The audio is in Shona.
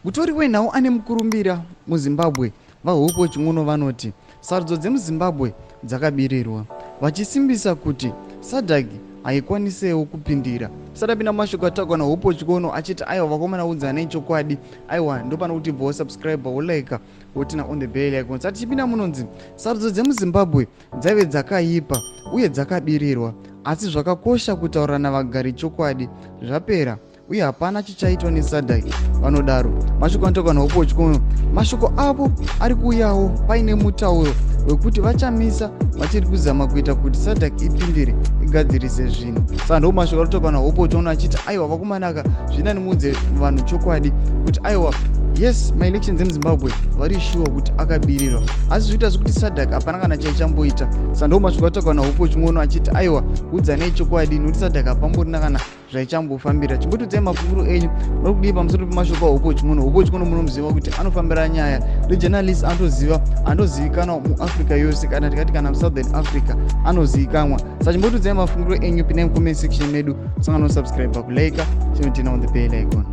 Mutori wenhau ane mukurumbira muZimbabwe, VaHopewell Chin'ono, vanoti sarudzo dzemuZimbabwe dzakabirirwa, vachisimbisa kuti SADC haikwanisewo kupindira. Tisati tapinda mumashoko ataurwa naHopewell Chin'ono achiti aiwa vakomana, udzanai chokwadi, aiwa ndopano kuti bva wasubscribe, wolike, woturn on the bell icon. Sati tichipinda munonzi sarudzo dzemuZimbabwe dzaive dzakaipa uye dzakabirirwa, asi zvakakosha kutaura navagari chokwadi. Zvapera uye hapana chichaitwa neSADC, vanodaro. Mashoko anotaurwa naHopewell Chin'ono, mashoko avo ari kuuyawo paine mutauro wekuti vaChamisa vachiri kuzama kuita kuti SADC ipindire igadzirise zvinhu. Saka ndo mashoko ari kutaurwa naHopewell Chin'ono achiti aiwa vakomanaka, zvinani muudze vanhu chokwadi kuti aiwa, yes, maelections emuZimbabwe vari sure kuti akabirirwa, asi zvoita sekuti SADC hapana kana chaichamboita. Saka ndo mashoko ataurwa naHopewell Chin'ono achiti aiwa, udzanai chokwadi nokuti SADC hapamborina kana zvaichambofambira. Chimbotiudzai mafungiro enyu, muri kudii pamusoro pemashoko aHopewell Chin'ono? Hopewell Chin'ono munomuziva kuti anofambira nyaya, rejournalist anotoziva, anozivikanwa muAfrica yose, kana tikati kana muSouthern Africa anozivikanwa. Saka chimbotiudzai mafungiro enyu, pinai mucomment section medu, musangano subscribe, kulike, chinoturn on the bell icon.